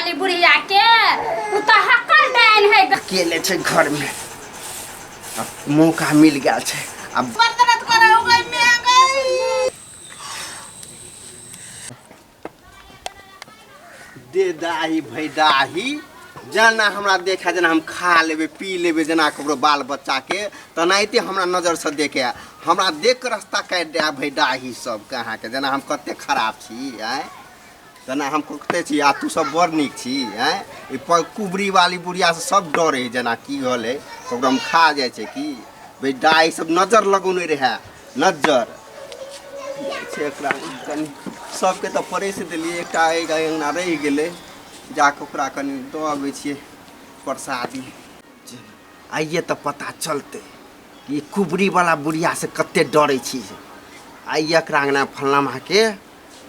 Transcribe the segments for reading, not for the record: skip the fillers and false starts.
वाली बुढ़िया के उ तऽ हकल डाइन है। अकेले छै घरमे, अब मौका मिल गेल छै अब। बर्तन करे हो गई मैं गई। दे दाही भई दाही, जेना हमरा देखा जेना हम खा लेबै पी लेबै, जेना ककरो बाल बच्चाके तेनाहिते हमरा नजरसँ देखे। हमरा देख कऽ रास्ता काटि दे भई डाही सबके अहाँके, जेना हम कते खराब छी आँय, जेना हम कते छी आ तू सब बड़ नीक छी आँय। ई कुबरी वाली बुढ़िया से सब डरे है, जेना की होलै ककरो हम खा जाइ छै की। भई डाही सब नजर लगौने रहए, नजर छै एकरा कनि। सबके तऽ परसि देलियै, एकटा एहि अङ्गना रहि गेलै, जाकऽ ओकरा कनि दऽ अबै छियै प्रसादी। आइए तऽ पता चलतै कि कुबरीवला बुढ़ियासँ कते डरै छी। आइ एकरा अङ्गना फल्लामाके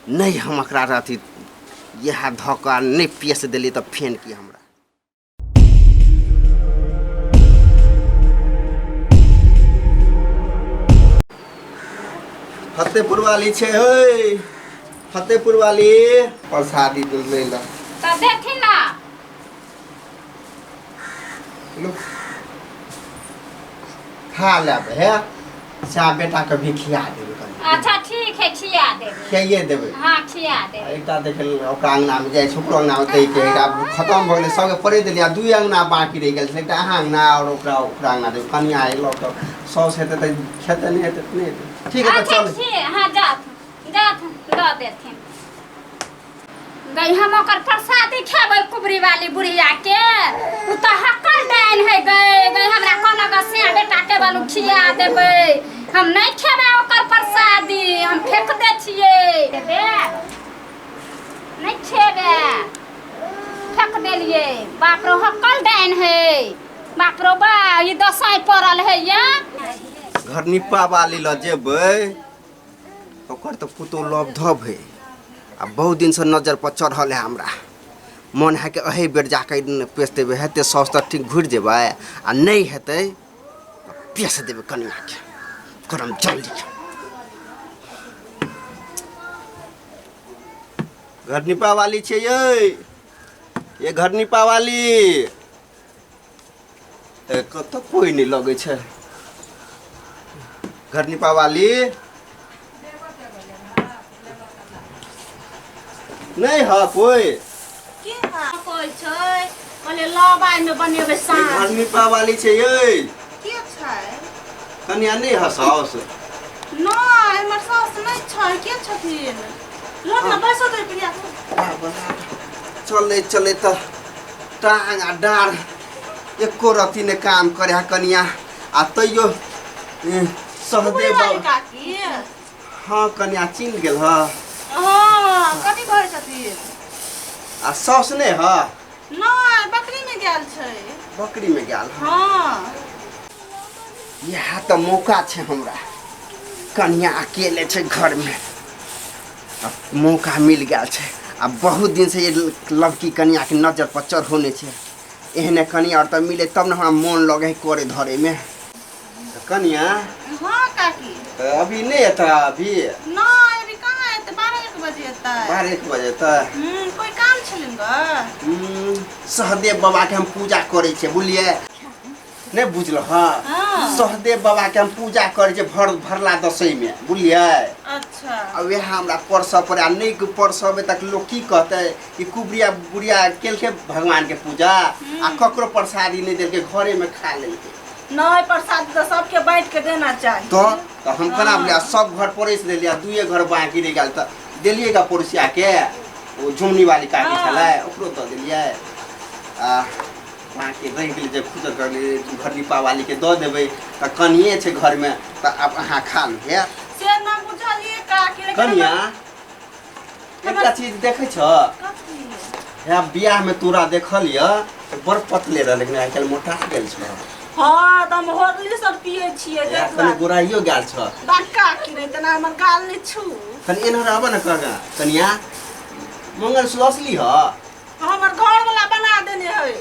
नहि हम एकरा अथी इएह धऽ कऽ नहि पेश देलियै तऽ फेन की हमरा। फतेहपुर वाली छै हे, फतेहपुर वाली प्रसादी लै ला। तऽ देखी ना। लो खा लेब हे, सा बेटा के भी खिया देबै कनि। अच्छा ठीक है, खिया देबै। खियाइए देबै। हाँ खिया देबै। एकटा देख ओकरा अङ्गनामे जाइ छै, ओकरो अङ्गनामे दैके एकटा खतम भऽ गेलै, सबके पड़े देलियै आ दुइ अङ्गना बाँकी रहि गेल छलै, एकटा अहाँ अङ्गना आओर ओकरा ओकरा अङ्गना देबै। कनिया एलौ तऽ साउस हेतै तऽ खेतै, नहि हेतै तऽ नहि हेतै। ठीक है तऽ अच्छा चल। ठीक, हाँ जाथ जाथ दऽ देथिन गई। हम ओकर प्रसादी खेबै कुबरी वाली बुढ़िया के, उ तऽ हकल डाइन है गई। गई हमरा कहलक सिया बेटा के बालू खिया देबै, हम नहीं खेबै ओकर प्रसादी, हम फेंक दे छियै। देबै नहीं खेबै, फेंक देलियै। बाप रो हकल डाइन है, बाप रो बा, ई दसाई पड़ल है या। घर निप्पा वाली लऽ जेबै, ओकर तऽ पुतोह लव धब है आ बहुत दिनसँ नजर पर चढ़ल है। हमरा मन है कि एहि बेर जाके पेश देबै, हेतै साउस तऽ ठीक घुरि जेबै आ नहि हेतै तऽ पेश देबै कनियाके करम जल्दी। घर निपा वाली छै यै, ये घर निपा वाली। ए, कतऽ कोइ नहि लगै छै। घर निपा वाली नहि ह कोइ? की कहै छै? कहलियै लबाइ मे बनेबै ई साँझ। घर निपा वाली छै यै। के छै? कनिया नहि ह साउस? नहि, हमर साउस नहि छै। के छथिन? लग ने बैसो दे प्रिया। चलै चलै तऽ टांग आ डाँड़ एको रत्ती नहि काम करे है कनिया, आ तैयो सहदेव वाली बाबा। काकी? हाँ कनिया, चिन्ह गेल ह? हँ, कथी कहै छथिन? आ साउस नहि ह? नहि, बकरी मे गेल छै। बकरी में गेल ह? हँ। इएह तऽ मौका छै हमरा, कनिया अकेले छै घरमे, अब मौका मिल गेल छै। आ बहुत दिनसँ ये लड़की कनियाके नजर पर चढ़ौने छै। एहने कनिया आओर तऽ मिले तब ने हमरा मोन लगै है करे धरेमे। तऽ कनिया। हँ काकी। तऽ अभी नहि एतऽ अभी? नहि, अभी कहाँ एतै, 12-1 बजे एतै। 12-1 बजे एतै। कोइ काम छलनि ग? सहदेव बाबाके हम पूजा करै छियै, बुझलियै? नहि बुझल हँ? हाँ। सहदेव बाबाके हम पूजा करै छियै भर भरला दशैंमे, बुझलियै? अच्छा। आ वएह हमरा परसऽ पड़ै आ नहि परसबै तक लोक की कहतै कि कुबरिया बुढ़िया केलकै भगवानके पूजा आ ककरो प्रसादी नहि देलकै, घरेमे खा लेलकै। नहि, प्रसाद तऽ सबके बाँटि के देना चाही। तऽ हम केना बुझलियै? सब घर पड़ोसि देलियै आ दुइए घर बाँकी रहि गेल तऽ देलियै गा पड़ोसियाके, ओ झुमनी वाली काकी छलै ओकरो दऽ देलियै आ बाँकी रहि गेलै जे खुदर घर निपा वालीके दऽ देबै। तऽ कनिए छै घरमे तऽ आब अहाँ खा लू हे। से न बुझलियै काकी, लेकिन कनिया, एकटा चीज देखै छ? कथी? हे बियाहमे तोरा देखल यऽ तऽ बड़ पतले रह, लेकिन आइ काल्हि मोटा गेल छ। हँ, तऽ हम हॉर्लिक्स सब पियै छियै। हे कनि गोराइयो गेल छ। काकी, नहि तेना हमर गाल नहि छू। कनि एना रहब ने कगा कनिया, मंगलसूत्र असली ह? हमर घर वाला बना देने है।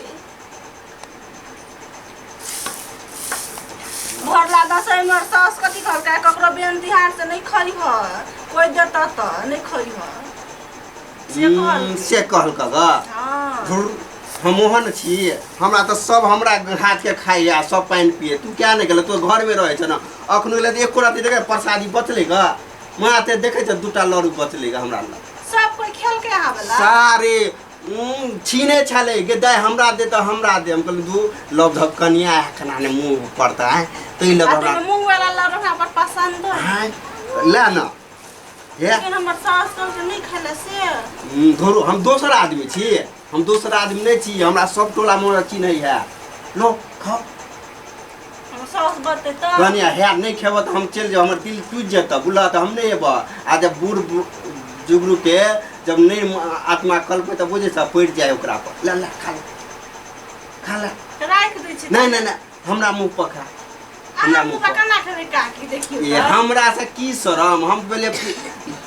भरला दसैँ में सास कथी कहलकै? ककरो बेन तिहार से नहीं खइह, कोई देता तऽ नहीं खइह, से कहलकै। से कहलक ग? हाँ। धुर, हम ओहन छी? हमरा तऽ सब हमरा हाथके खाइए आ सब पानि पिए। तू क्या नहि गेल? तू घरमे रहै छ ने। अखनो गेलै तऽ एको राति देखे प्रसादी बचलै ग? माँ ते देखै छ, दूटा लड़ू बचलै ग हमरा लग। सब कोई खेल के आवेला। सारे छीने छलै गे, दाइ हमरा दे तऽ हमरा दे। हम कहलियै दू लव धप कनिया केना ने मुँह पड़ता है ताहि लग आ हमरा तोरा मूंग वाला लड्डू हमरा बड़ पसंद है। आँय, ले न हे। लेकिन हमर सास कहलकै नहि खाय से। धोरो, हम दोसर आदमी छी? हम दोसर आदमी नहि छी। हमरा सब टोला मोहल्ला चिन्है है। लो खाओ। हमर सास बतेतै। कनिया है, नहि खेबह तऽ हम चलि जाउ, हमर दिल टूटि जेतऽ बुझलह? तऽ हम नहि एबह। आ जब बूढ़ जुगरू के जब नहि आत्मा कलपे तऽ बुझै छ, पड़ि जाय ओकरा पर। ले ले, खा ले, खा ले। राखि दै छी। नहि नहि नहि, हमरा मुँह पर खा, हमरा अहाँ मुँह मुँह पर पर। केना खेबै काकी, देखियौ ये तऽ। हमरा से की शरम? हम पहिले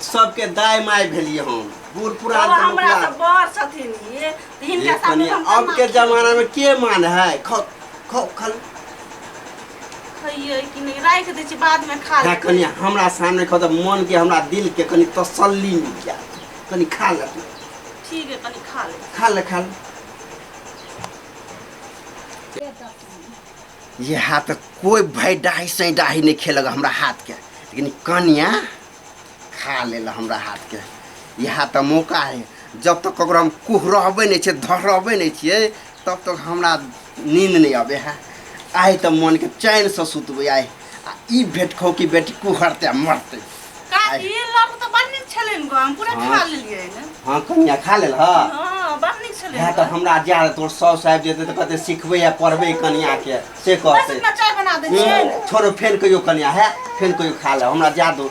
सबके दाय माय भेलियै हम, बूढ़ पुरान ओ तऽ हमरा लोक से बड़ छथिन ये, तऽ हिनका ये सामने कनिया, हम अब केना के जमाना में के मान है? खाओ खाओ, खा लो। खइयै कि नहि? राखि दै छी, बादमे खा खा लेबै। कनिया, हमरा सामने खाओ तऽ मन के, हमरा दिल के कनि तसल्ली मिल जायत। कनि खा ले तू। ठीक है, कनि खा ले। खा ले, खा ले। ये हाथ कोई भाई डाही सही डाही नहीं खेलक हमरा हाथ के, लेकिन कनिया खा लेल हमरा हाथ के। इएह तऽ मौका है। जब तक ककरो हम कुहरबै नहि छियै, धरबै नहि छियै, तब तक हमरा नींद नहि अबै है। आइ तऽ मनके चैनसँ सुतबै आइ। आ ई भेट खौ कि बेटी कुहरतै आ मरतै। काकी, लड्डू तऽ बड़ नीक छलनि गो, हम पूरा हाँ। खा लेलियै ने। हाँ कनिया, खा लेल। हँ। हँ, बड़ नीक छलै। इएह तऽ हमरा जा तोर साउस आबि जेतै तऽ कहतै सिखबै आ पढ़बै कनियाके, से बस कहतै। इतना चाय बना दै छियै। छोड़ो, फेर कहियो कनिया है, फेर कहियो खा ले, हमरा जा दो।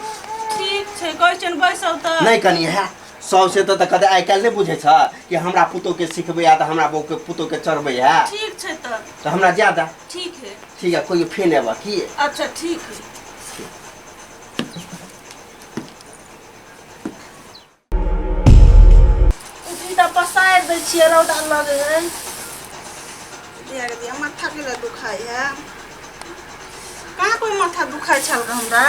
ठीक छै, कहै छियनि बैसब तऽ। नहि कनिया है, साउस एतऽ तऽ कहतै आइ काल्हि नहि बुझै छ कि हमरा पुतोहके सिखबै आ तऽ हमरा बहूके पुतोहके चढ़बै है। ठीक छै तऽ। तऽ हमरा जा दे। ठीक है। ठीक है, कहियो फेर एबऽ की। अच्छा, ठीक है। उठी तऽ पसारि दै छियै, रौदा लगै है। दिया के दिया, माथा के लिए दुखाइ है। कहाँ कोई माथा दुखाइ छल ग हमरा?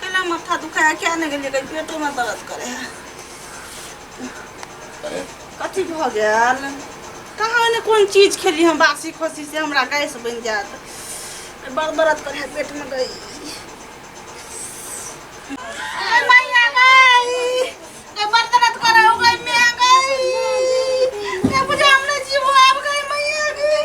केला माथा दुखाइ है? क्या नहि गेलियै? कहीं पेटोमे दर्द करे है। कथी भऽ गेल? कहाँ ने कोन चीज खेली हम बासी खोसी से हमरा गैस बनि जायत? बड़ दर्द करे है पेटमे गई। ए मैया गई, ए बड़ दर्द करे हो गई मैं गई। ए बुझे हम नहीं जीवो आब गई मैया गई।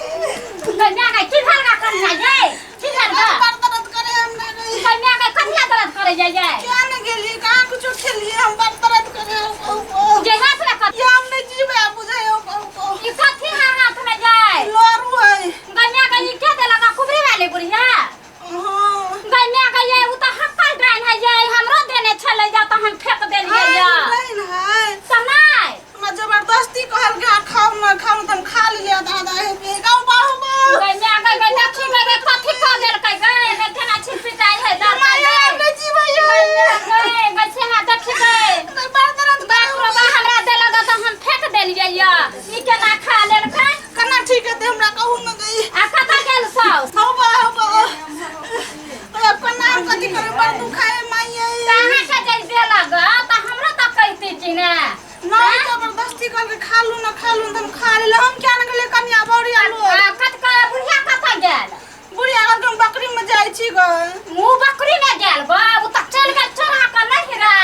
गई गई, की भेल गा कनिया यै? की भेल गा? बड़ दर्द करे हमरा गई। कन्या के कनिया दर्द करे जाय जाय? क्या ने गेलिए, कहाँ कुछो खेलिए हम? बड़ दर्द करे हो हो। जे हाथ में कर ये हम नहीं जीवे आब बुझे हो हो हो। ई कथी है हाथ में जाय? लड़ू है। गन्या गई, के देलक गा कुबरी वाली बुढ़िया? हाँ। गन्या गई, उ त हक्कल डाइन है ये, हमरो देने छलै जा त हम फेंक देलियै या। नहीं है। त नहि। हमरा जबरदस्ती कहल गया खाओ ना खाओ, तो हम खा लिया आधा आधा है पे गाँव बाहु बाहु। गन्या गई गई, देखी गई गई, कथी क देलकै गई? गई केना छिपिटाइ है दर्द। माया, हम नहीं जीवे ये। गई गई से हाथ देखी गई। बड़ दर्द। बाप रे बा, हमरा देलक त हम फेंक देलियै या, ई केना खा लेलकै? केना ठीक हेतै हमरा कहू न गई। आ कतऽ गेल साउस? हौ बा हौ बा, अब केना हम कथी करे? बड़ दुखाए माइये। कहाँ के जे देलक त हमरो त कहती कि ने। नहीं, जबरदस्ती करके खा लू ना खा लू, तो हम खा ले। हम क्या न गेलियै कनिया बौरी आलू। आ कत के बुढ़िया कतऽ गेल? बुढ़िया कहलकै हम बकरी में जाइ छी ग। मुँह बकरी में गेल बा? उ त चलि गेल चोरा कऽ नहिरा।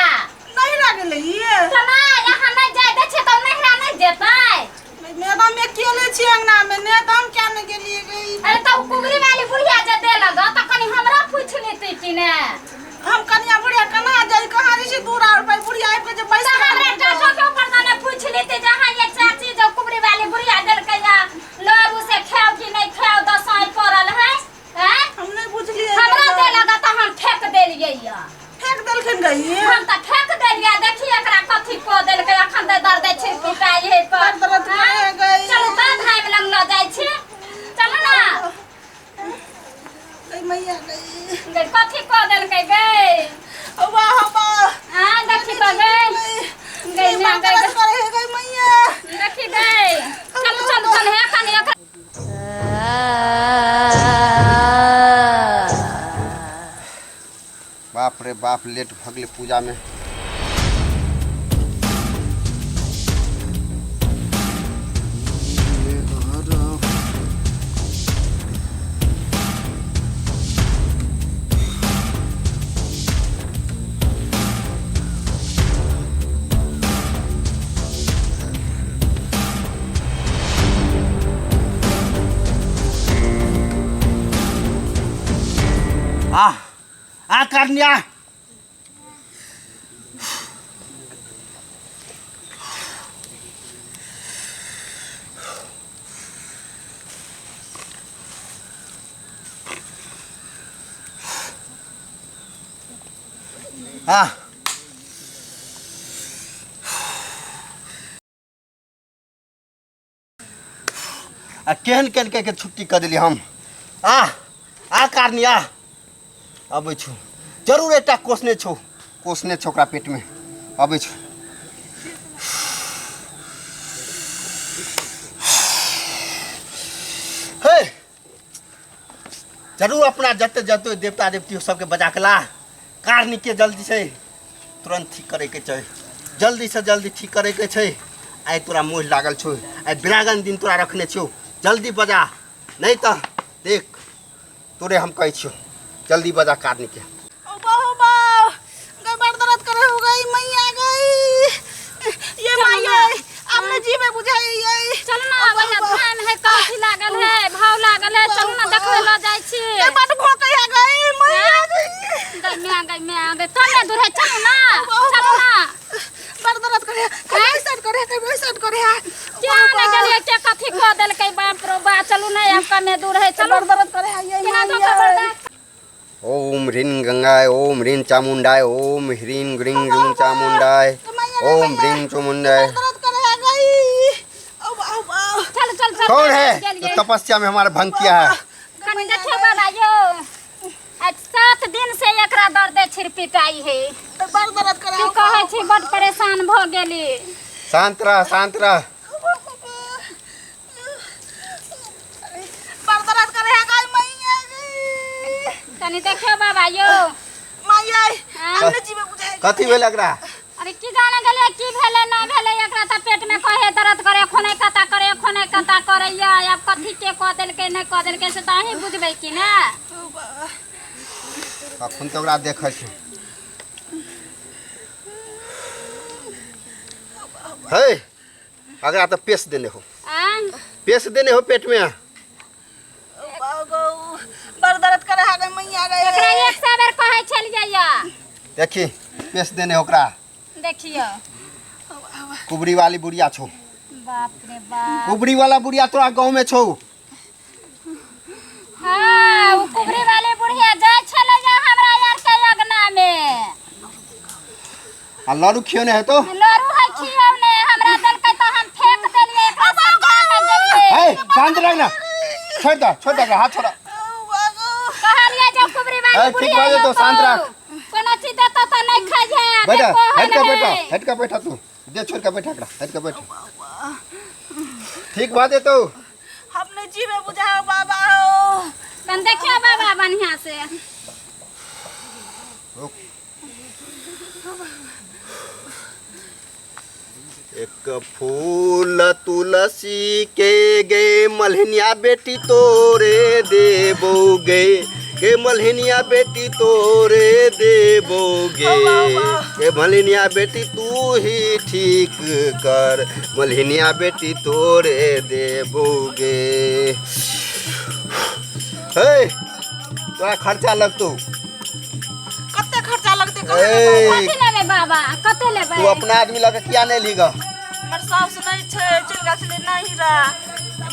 नहीं लागलै ये। तऽ नहि, यहाँ नहि जाय दै छै तऽ नहिरा नहि जेतै? मैदान में अकेले छी अंगना में ने, तऽ हम क्या न गेलियै गई। अरे तऽ उ कुबरी वाली बुढ़िया जे देलक तऽ कनि हमरा पूछि लेतै कि ने। हम कनिया बुढ़िया केना जाइ? कहाँ जाइ छी दूर आर पर बुढ़िया आबि के जे बैस। तऽ हमरा टाटो के ऊपर तऽ पूछि लेतै जे हाँ ये चाची, जो कुबरी वाली बुढ़िया देलकै या लड़ू से खाओ कि नहि खाओ, दसाई पड़ल है हैं? हम नहीं बुझलियै। हमरा देलक तऽ हम फेंक देलियै या। फेंक देलखिन गई? हम तऽ फेंक देलियै। देखी एकरा कथी कऽ देलकै, अखन तऽ दर्द छै, पिटाइ है पर। बड़ दर्द करे गई। चलू तऽ धाम लग लऽ जाइ छी, चलू ना। गई मैया गई। गई, कथी कऽ देलकै गई? वाह वाह। हाँ, देखी तऽ गई गई ना बड़ गई। दर्द करे गई मैया। देखी गई, चलू चलू चलू, हे कनी एकरा। बाप रे बाप, लेट भऽ गेलै पूजामे। कारनिया। हाँ आ केहन केहन कह के छुट्टी कऽ देली हम। आ आ कारनी आ अबै छौ, जरूर एकटा कोसने छौ, कोसने छौ ओकरा पेटमे, अबै छौ। हे जरूर अपना जते जते देवता देवती सबके बजा के ला, कारनी के जल्दी से तुरंत ठीक करैके छै, जल्दी से जल्दी ठीक करैके छै। आइ तोरा मोह लागल छौ, आइ बिरागन दिन तोरा रखने छौ, जल्दी बजा, नहीं तऽ देख तोरे हम कहै छियौ, जल्दी बजा कारनी के। ओ बाबा बाप गई बड़ दर्द करे हो गई मैया गई ये माई हमने जीवे बुझाई ये। चलू ना भैया, धान है कथी लागल है, भाव लागल है, चलू ना देखबै लऽ जाइ छी। गई बड़ भोकै है गई मैया गई गई मैं गई मैं गई कमे दूर है, चलू ना चलू ना। बड़ दर्द करे कभी साइड करे कभी साइड करे है। क्या ने गेलियै के कथी कऽ देलकै, बाप रो बा, चलू ना आब कमे दूर है, चलू। बड़ दर्द करे है ये केना मैया। धोखा बर्दाश्त। ओम ह्रीं गंगाय, ओम ह्रीं चामुंडाय, ओम ह्रीं ग्रीं ग्रीं चामुंडाय, ओम ह्रीं चामुंडाय। दर्द करे है गई ओ बाबा। चल चल चल। कौन है जो तपस्या में हमारा भंग किया है? कनी देखियो बाबा यो, आज 7 दिन से एकरा दर्द छिरपिटाई है, बड़ दर्द करे की कहै छी, बड परेशान भऽ गेली। शांत रह शांत रह। बड़ दर्द करे है गई मैया गई कनी देखियो बाबा यो मैया हमने जीवे बुझाई। कथी भेल एकरा? अरे की जाने गेलियै की भेलै ना भेलै, एकरा तऽ पेट में कहे दर्द करे, खोने कता करे, खोने कता करैया, आब कथी के कऽ देलकै नहि कऽ देलकै से तऽ अहीं बुझबै की ने। अखन तऽ ओकरा देखै छी। हे अगरा तऽ पेश देने हो, पेश देने हो पेट में। बड़ दर्द करे है गई मैया गई। एकरा 100 बेर कहै छलियै या। देखी पेश देने हो ओकरा, देखियो कुबरी वाली बुढ़िया छौ। बाप रे बाप, कुबरी वाला बुढ़िया तोरा गाँव में छौ। हाँ उ कुबरी वाली बुढ़िया जाइ छलै या हमरा यार के अगना में। आ लड़ू खियौने है तो? लड़ू है खियौने, हमरा देलकै तऽ हम फेंक देलियै, एकरा समझा के देलियै। हे शांत रह ना, छोड़ दे छोड़ दे हाथ छोड़। कहलियै जे कुबरी वाली ठीक बुढ़िया भऽ जेतौ, शांत राख। कोनो चीज देतौ तऽ नहि खाइहे। बैठा हट के बैठा, हट के बैठा तू, दे छोड़ के बैठा एकरा, हट के बैठ। ठीक भऽ जेतौ। हमने जीवे बुझाओ बाबा हो। तन देखियो बाबा बढ़िया से। एक फूल तुलसी के गे मल्हनिया बेटी तोरे देबोगे, गे मल्हनिया बेटी तोरे देबोगे, गे मल्हनिया बेटी तू ही ठीक कर, मल्हनिया बेटी तोरे देबोगे। हे तोरा खर्चा लगतौ। कते खर्चा लगतै? कथी लेबै बाबा, कते लेबै? तू अपना आदमी लगे किया नहीं लीगा? हमर साउस नहीं छै, चलि गेल छलै नहिरा,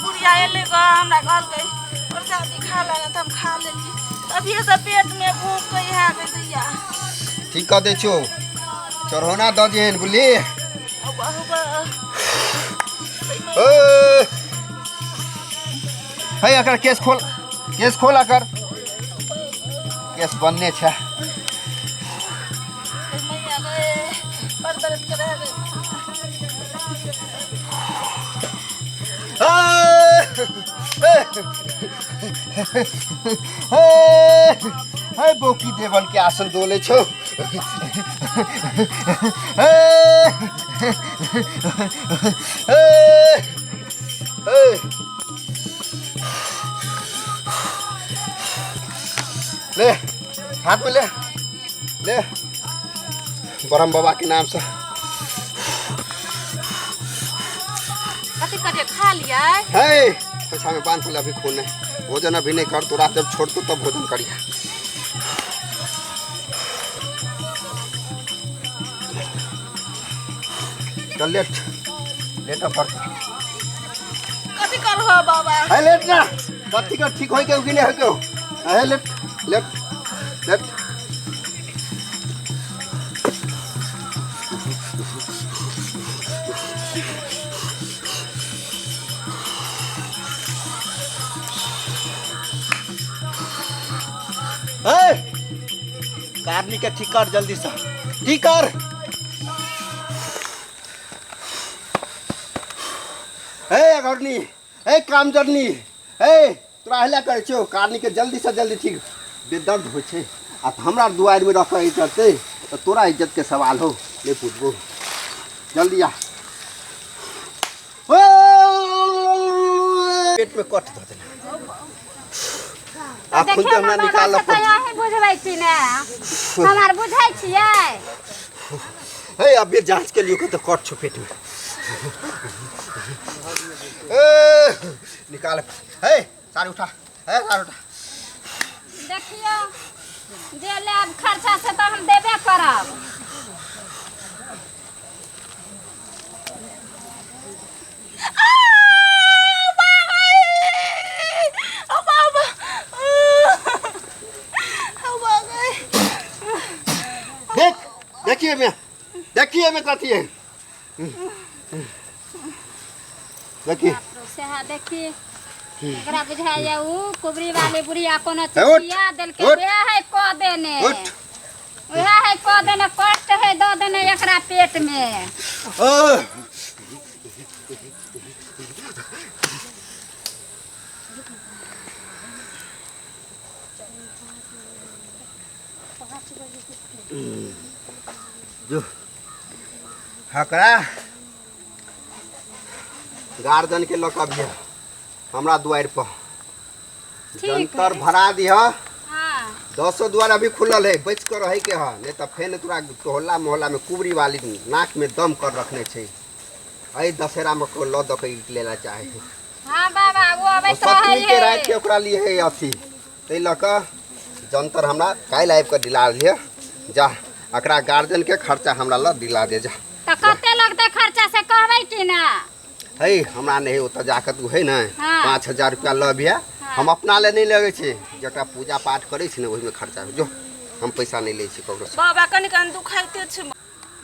बुढ़िया एलै ग हमरा कहलकै प्रसादी खा ले, तऽ हम खा लेलियै, अभिये से पेट में भूख कही है गई दैया। ठीक कऽ दै छियौ, चढ़ौना दऽ दिहन बुझली। हे एकर केस खोल, केस खोल, एकर केस बनने छै। हे बोकी देवन के आसन डोले छौ। ले हाथ में ले ले, ब्रह्म बाबा के नाम से। कथी करे खा लिया है? पैसा में बांध अभी खून है, भोजन अभी नहीं कर, तो रात जब छोड़ दो तब भोजन करिए। चल लेट लेट पर। कथी करहो बाबा? है लेट ना, कथी कर ठीक होई के कि नहीं होई के? है लेट लेट लेट। ए कारनी के ठीक कर जल्दी से, ठीक कर। ए अगरनी, ए कामजरनी, ए तोरा हल्ला करै छियौ, कारनी के जल्दी से जल्दी ठीक। बेदर्द होइ छै आ हमरा दुआरि में रख के करते तो तोरा इज्जत के सवाल हो। ले पूछबो जल्दी आ। पेट में कट दऽ देना। आ खुद हमरा निकाल तऽ अहीं बुझबै छी ने, हमार बुझै छियै। हे अभी जांच के लिए तो कट छो पेट में। ए निकाल। हे सारे उठा, हे सारे उठा। देखियो जे लेब खर्चा से तो हम देबे करब। देख देखिए मैं, देखिए मैं कथी है, देखिए सेहा देखिए एकरा बुझाइए उ कुबरी वाली बुढ़िया कोनो चिड़िया देलकै, उएह है कऽ देने, उएह है कऽ देने, कष्ट है दऽ देने एकरा पेट में। जो हकरा गार्जन के लऽ कऽ अबिहे हमरा दुआरि पर, जंतर भरा दिह। 10 दुआर अभी खुलल है, बच कर रहे के है, नहीं तो फेन तोरा टोहला मोहल्ला में कुबरी वाली नाक में दम कर रखने छै। एहि दशहरा में को लऽ दऽ के लेला चाहे है। हां बाबा वो अबैत रहै के रात के ओकरा लिए है अथी, तै लऽ कऽ जंतर हमरा काल्हि आबि कऽ दिला लिह। जा एकरा गार्जन के खर्चा हमरा लऽ दिला दे जा। तऽ कते लगतै खर्चा से कहबै कि ना? है हमरा नहीं ओतऽ जाकऽ तू है ने 5000 रुपया लऽ अबिहे। हम अपना ले नहीं लगै छै, जकरा पूजा पाठ करै छै ने ओहिमे खर्चा हो। जो हम पैसा नहीं लै छी ककरो से। बाबा कनि कनि दुखाइते छै,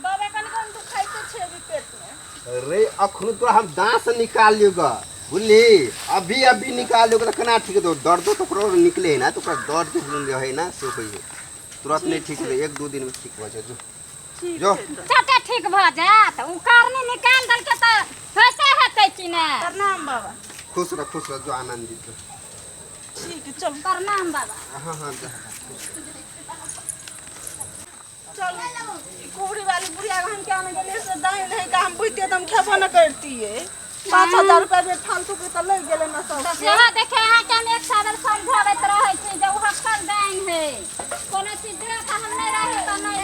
बाबा कनि कनि दुखाइते छै अभी पेट में। अरे अखन तोरा हम दाँत से निकाल लियौ ग, बुझली? अभी अभी निकाल लियौ त केना ठीक हेतौ? दर्दो तो ओकरो निकले है ना, तो ओकरा दर्द जे है ना से होइ है, तुरंत नहीं ठीक हेतै, 1-2 दिन में ठीक भऽ जाय। जो जो चटे ठीक भऽ जायत। उ कारनी निकाल देलकै तऽ वैसे हेतै कि ने? प्रणाम बाबा। खुश रह, खुश रह, जो आनंदित रह। ठीक चल। प्रणाम बाबा। हाँ हाँ जा। चल कुबरी वाली बुढ़िया हम क्या नहीं गेलै से दाइन है का हम बुझते त हम खेबो न करतियै। 5000 रुपया जे फालतू के त लग गेलै ना सब। सेहा देखे अहाँ के हम एक साल समझाबैत रहै छी जे उ हक्कल दाइन है, कोनो चीज देख हम नहीं रही त नहीं।